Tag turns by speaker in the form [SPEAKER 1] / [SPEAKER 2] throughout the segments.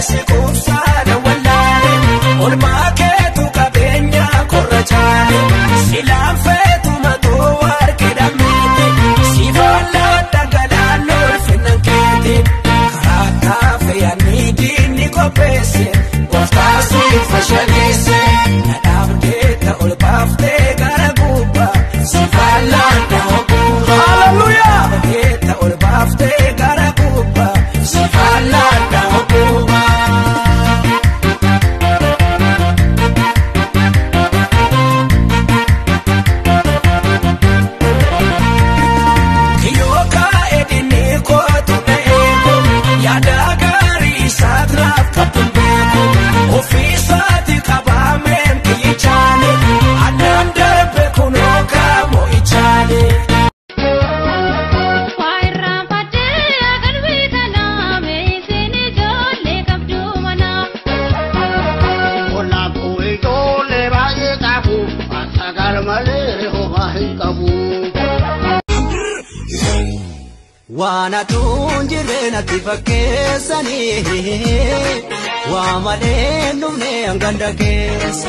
[SPEAKER 1] si quubsaadha wallaale olmaa keetu qabeenya korra caale silaan feetu matoo warqee dhammeeti si faallaa dhagalaan ulfinnan keeti karaa taafe yaadni diinni qopheesse gooftaa si fashaleesse na dhaabdee ta ol baaftee gara gubbaa si faallaa dhahoo gubbaa. Hallelujah! Dhaabdee ol baaftee gara gubbaa si faallaa dhahoo gubbaa. Kiyyoo kaa'e dinni kootu na eegu yaada gaarii isaatiraaf qabdu beeku ofiisaati qabaameen kiyyichaani addaan darbe kunoo kaamoo ichaani.
[SPEAKER 2] Waan aduun jireenatti fakkeessanii waa malee dhumne hanganda keessa.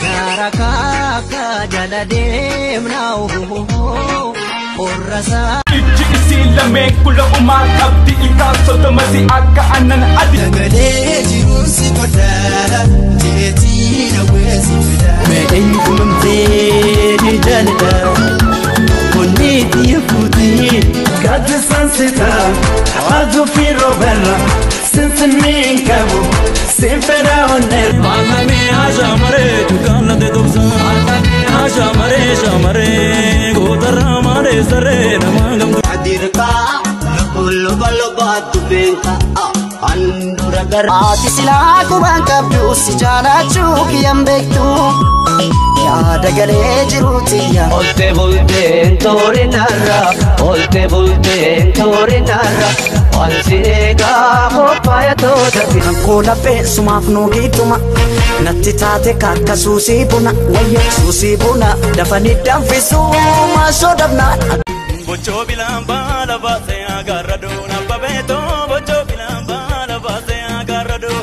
[SPEAKER 2] Gaara kaaka jala deemnaa horrasaa.
[SPEAKER 3] Ijji isii lameen kula umaa qabdi ilkaan sodomasi akka aannan adi.
[SPEAKER 2] Dagalee jiruun si godhaa jeetii dhawwee si fidaa.
[SPEAKER 4] Mee'een gulumtee ni jaalladha onnee xiyyeeffuutii.
[SPEAKER 5] Gaaddisaan sitaa aduu fi rooberra sinsinneen qabu sinfedha onneerra.
[SPEAKER 3] Maallamee ashamaree dukkaanate tobsa. Ashamaree shamaree gootarraa maaree saree namaa gamtu.
[SPEAKER 2] Adirkaa loba loba dubbeenka handura gara. Ati silaa qubaan qabdu si jaalachuu kiyyaan beektu yaada galee jiruutiyya.
[SPEAKER 4] Olte bulteen toorinarra olte bulteen toorinarra wanti eegaa qophaa'e toota.
[SPEAKER 2] Kan laphee sumaaf nuugiituma natti taate kakka suusii buna wayya suusii buna dafanii danfisuu maashoo dabnaa.
[SPEAKER 3] Bochoo bilaan baala baasee agarra doona babeetoo bochoo bilaan baala baasee agarra doo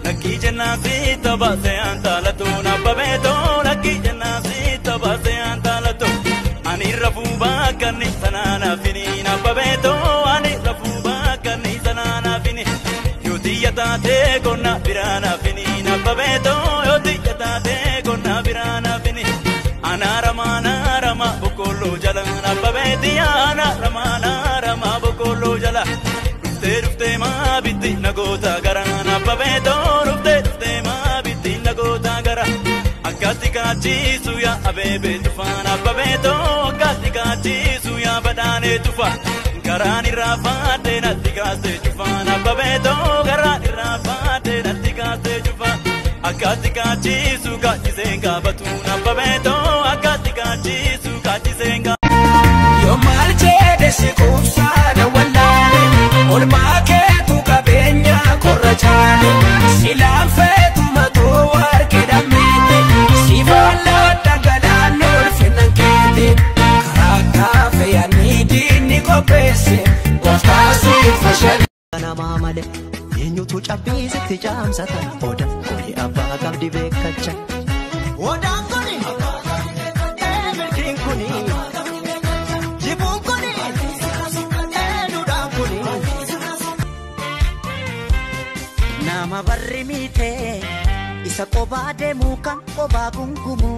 [SPEAKER 3] lakkii jennaan siita baasee antaalatu na babeetoo lakkii jennaan siita baasee antaalatu ani rafuu baakkanni sanaa naafini na babeetoo ani rafuu baakkanni sanaa naafini yoo xiyya taatee qonna biraa naafini na babeetoo yoo xiyya taatee qonna biraa naafini. Anaarama anaarama boqqolloo jala nabbabeeti anaarama anaarama boqqolloo jala dhuftee dhuftee maabitti nagoota gara nabbabeetoo dhuftee dhuftee maabitti nagoota gara akkatti kaachiisu yaa abeebee tufa nabbabeetoo akkatti kaachiisu yaa badhaanee tufa garaan irraa faadhee natti kaasee cufa nabbabeetoo garaan irraa faadhee natti kaasee cufa. Akkatti kaachiisu kaachiseen gaafatu nabbabeetoo akkatti kaachiisu kaachiseen gaafatu.
[SPEAKER 1] Yoo maal jedhe si quubsaadha wallaale olmaa keetu qabeenya korra caale silaan feetu matoo warqee dhammeeti si faallaa dhagalaan ulfinnan keeti karaa taafe yaadni diinni qopheesse gooftaa si fashale.
[SPEAKER 2] Namaa malee eenyutu cabbiisitti caamsata oda kuni abbaa qabdi beekacha. Odaan kuni milkiin kuni jibuun kuni duudhaan kuni. Nama barri miitee isa qobaa deemu kan qobaa gungumu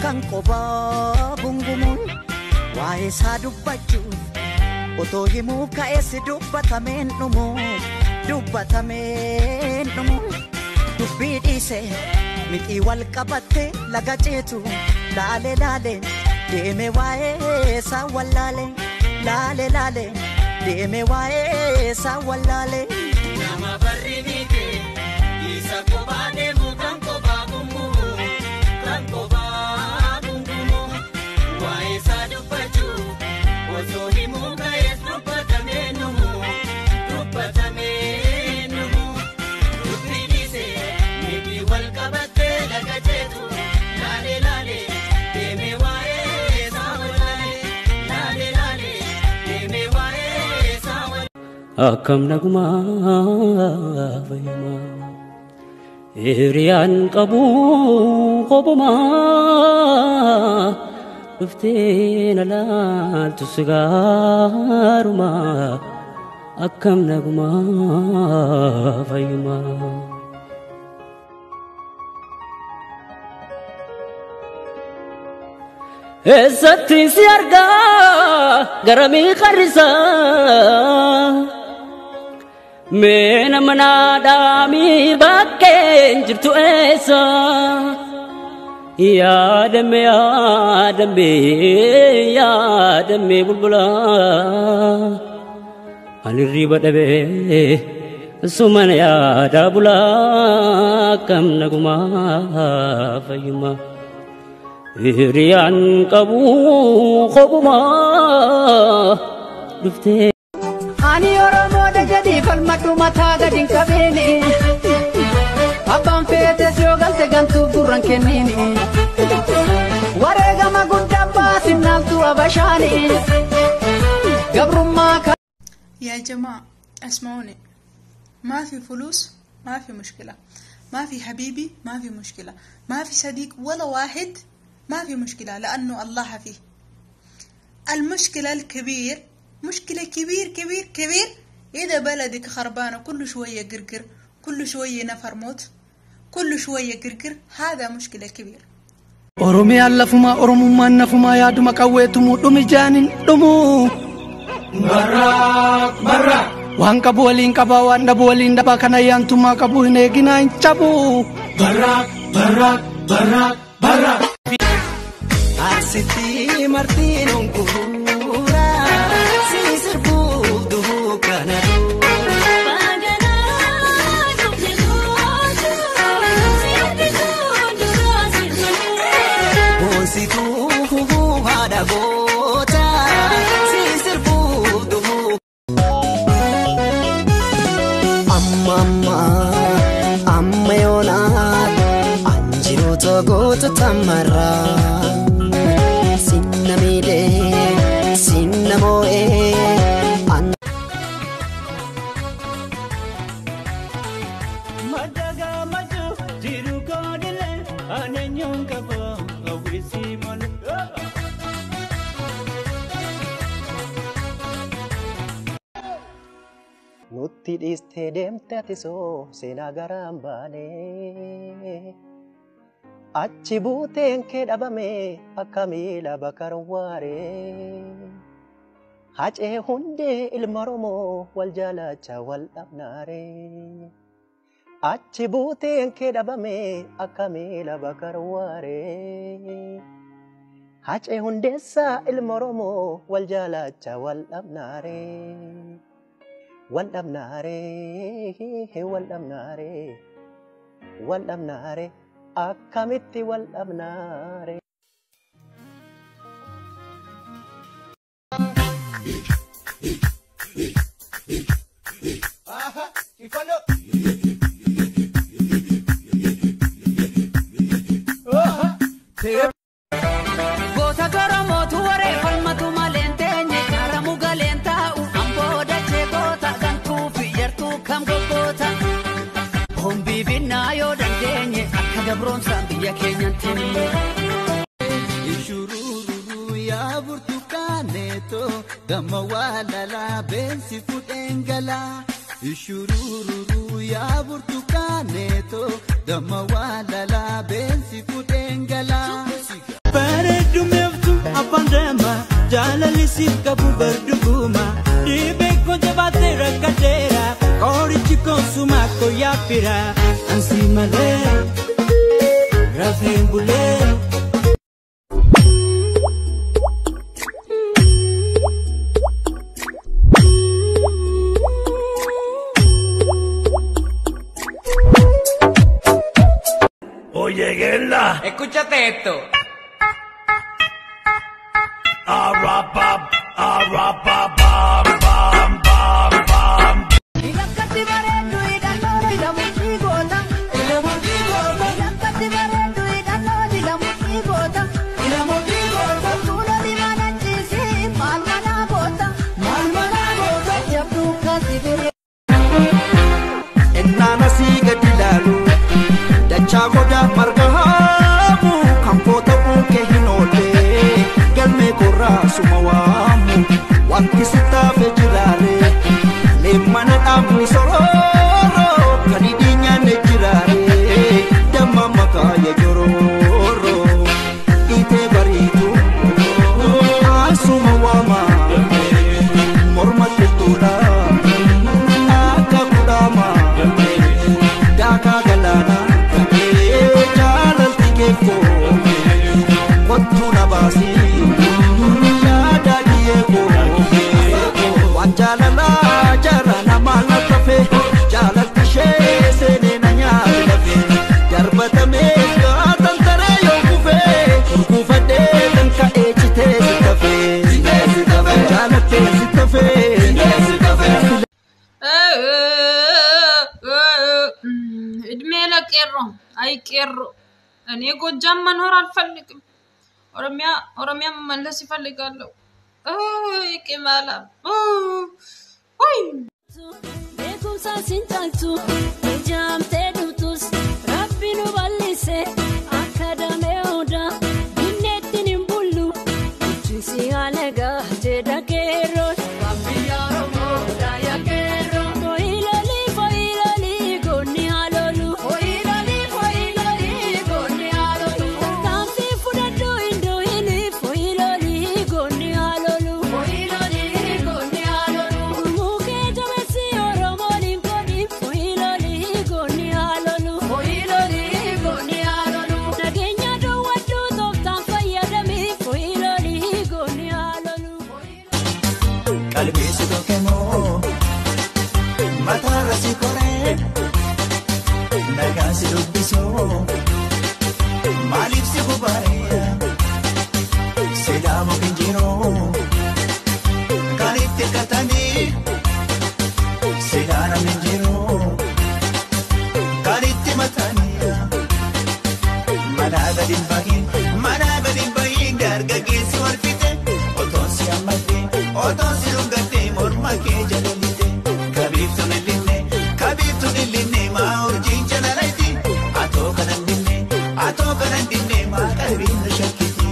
[SPEAKER 2] kan qobaa gungumu waa'ee isaa dubbachuuf otoo himuu ka'eessi dubbatameen dhumu. Dubbatameen dhumu dubbii dhiise mixii wal qabatte laga ceetu laale laale deeme waa'ee isaa wallaale laale laale deeme waa'ee isaa wallaale.
[SPEAKER 4] Nama barri miite isa kophaa deemu kan kophaa gungumu kan kophaa gungumu waa'ee isaa dubbachuu osoo himuu ka'ees dubbatameen dhumu dubbatameen dhumu dubbii dhiise mixii wal qabattee laga ceetu laale laale deeme waa'ee isaa wallaale.
[SPEAKER 6] Akkam nagumaa fayyumaa Hiriyaan qabu kophumaa dhuftee na laaltu si gaarumaa akkam nagumaa fayyumaa. Eessatti si argaa garamii qarrisaa Mee nama naadhaamii bakkeen jirtu eessa Yaadame yaadame yaadame bulbulaa Ani riba dhabee sumana yaada bulaa akkam nagumaa fayyumaa Hiriyaan qabu kophumaa dhuftee.
[SPEAKER 7] Ani Oromoodha jedhii falmadhu mataa gadi hin qabeeni. Abbaan feetes yoo galte gantuuf gurra hin kenniini. Wareegama guddaa baasinnaaltu abashaani. Gabrummaa
[SPEAKER 8] يا جماعة اسمعوني، ما في فلوس ما في مشكلة، ما في حبيبي ما في مشكلة، ما في صديق ولا واحد ما في مشكلة، لأنه الله فيه. المشكلة الكبير، مشكلة كبير كبير كبير، إذا بلدك خربانة كل شوية قرقر، كل شوية نفر موت، كل شوية قرقر، هذا مشكلة كبير.
[SPEAKER 9] Oromiyaan lafumaa Oromummaan nafumaa yaaduma qawweetumuu dhumi jaanin dhumuu.
[SPEAKER 1] Barraaq barraaq.
[SPEAKER 9] Waan qabu waliin qabaa waan dhabu waliin dhabaa kana yaantummaa qabu hin eeginaa hin cabu.
[SPEAKER 1] Barraaq barraaq barraaq barraaq.
[SPEAKER 5] Asitti martiin onkuura si sirbuuf duhuu kana Boonsituu haadha goota si sirbuuf duhuu. Amma amma amma yoonaa anjiroota goota tamarraa. Sinna miidhee sinna moo'ee.
[SPEAKER 3] Madda gammachuu jiru koodilee aannan qaba hawwisi malee.
[SPEAKER 5] Nutti dhiistee deemte ati soo seenaa garaan baanee. Achi buuteen kee dhabame akka miila bakar waaree. Hacee hundee ilma Oromoo wal jaalacha wal dhabnaaree. Achi buuteen kee dhabame akka miila bakar waaree. Hacee hundeessaa ilma Oromoo wal jaalacha wal dhabnaaree. Wal dhabnaaree wal dhabnaaree wal dhabnaaree akkamitti wal dhabnaaree.
[SPEAKER 7] Goota Oromootu waree falmatu malee hin teenye karamu galeen taa'u amboo dachee goota gantuu fi yartuu kam goggoota. Hombii binnaa yoo dandeenye akka gabroomsaan biyya keenyan teenye.
[SPEAKER 5] Ishurururu yaa burtukaneeto damma waa lalaa beensi fuudheen galaa. Ishurururu yaa burtukaneeto damma waa lalaa beensi fuudheen galaa.
[SPEAKER 3] Bareedduu meeftu afaan deema jaalalli siif qabu barduguma dhibee koo jabaatee rakkadheera qorichi koo sumaa koo yaabbira ansi malee rafeen bulee.
[SPEAKER 1] Oye, Gerla.
[SPEAKER 10] Escúchate esto.
[SPEAKER 1] Arapap, arapap, bam, bam, bam, bam.
[SPEAKER 7] Ilakkatti bareeddu hidhannoo dilamu goota. Ilakkatti bareeddu hidhannoo dilamu goota. Tuula limaa nachiisii maal manaa goota. Jabduu kasi bira.
[SPEAKER 5] Kottu na baasii yaada kiyyee koo waan jaalalaa jara namaa lattafe jaalalti ishee seenee na nyaate lafe darbatamee gaatan taree yoo kufee kurkuufadhee kan ka'ee citee si tafee jaalattee si tafee.
[SPEAKER 10] እድሜ ለቄሮ አይ ቄሮ እኔ ጎጃም መኖር አልፈልግም። ኦሮሚያ ኦሮሚያ መመለስ ይፈልጋለሁ። ቅማላ ወይ
[SPEAKER 11] Beekumsa siin caaltu ijaamtee dhuftus rabbi nu bal'ise akka damee odaa dinneettiin hin bullu bulchiinsi haala gahaa qeerroon.
[SPEAKER 5] Qalbii si tokkemoo mataarra si koree nagaan si dubbisoo maaliif si gubaaree silaamu kinjiroo kan itti katanii silaa namni jiroo kan itti matanii manaa gadi hin bahin manaa gadi hin bahin dargaggeessi wal fixe otoon si hammatee. Otoon si dhungattee morma kee jala lite kabiiftuun illinne kabiiftuun illinne maa urjiin jala layti atoo kanan dinne atoo kanan dinne maa qalbiin nu shakkiti.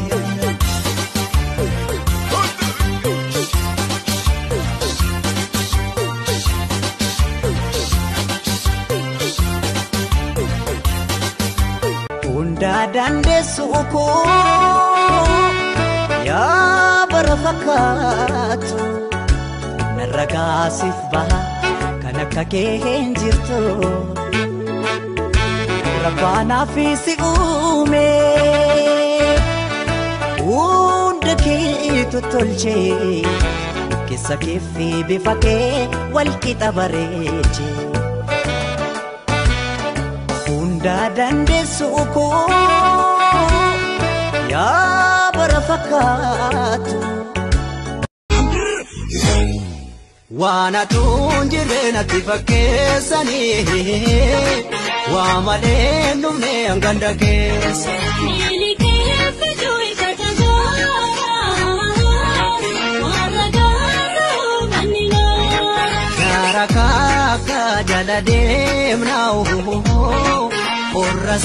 [SPEAKER 2] Hundaa dandeessu koo yaa bara fakkaatu narra gaasiif baha kan akka kee hin jirtu rabbaanaaf si uume hunda keetu tolchee keessa kee fi bifa kee wal qixa bareeche hundaa dandeessu koo yaa bara fakkaatu.
[SPEAKER 5] Waan atuun jirreen ati fakkeessanii waa malee dhumne hanganda keessa. Gaara kaaka jala deemnaa qorra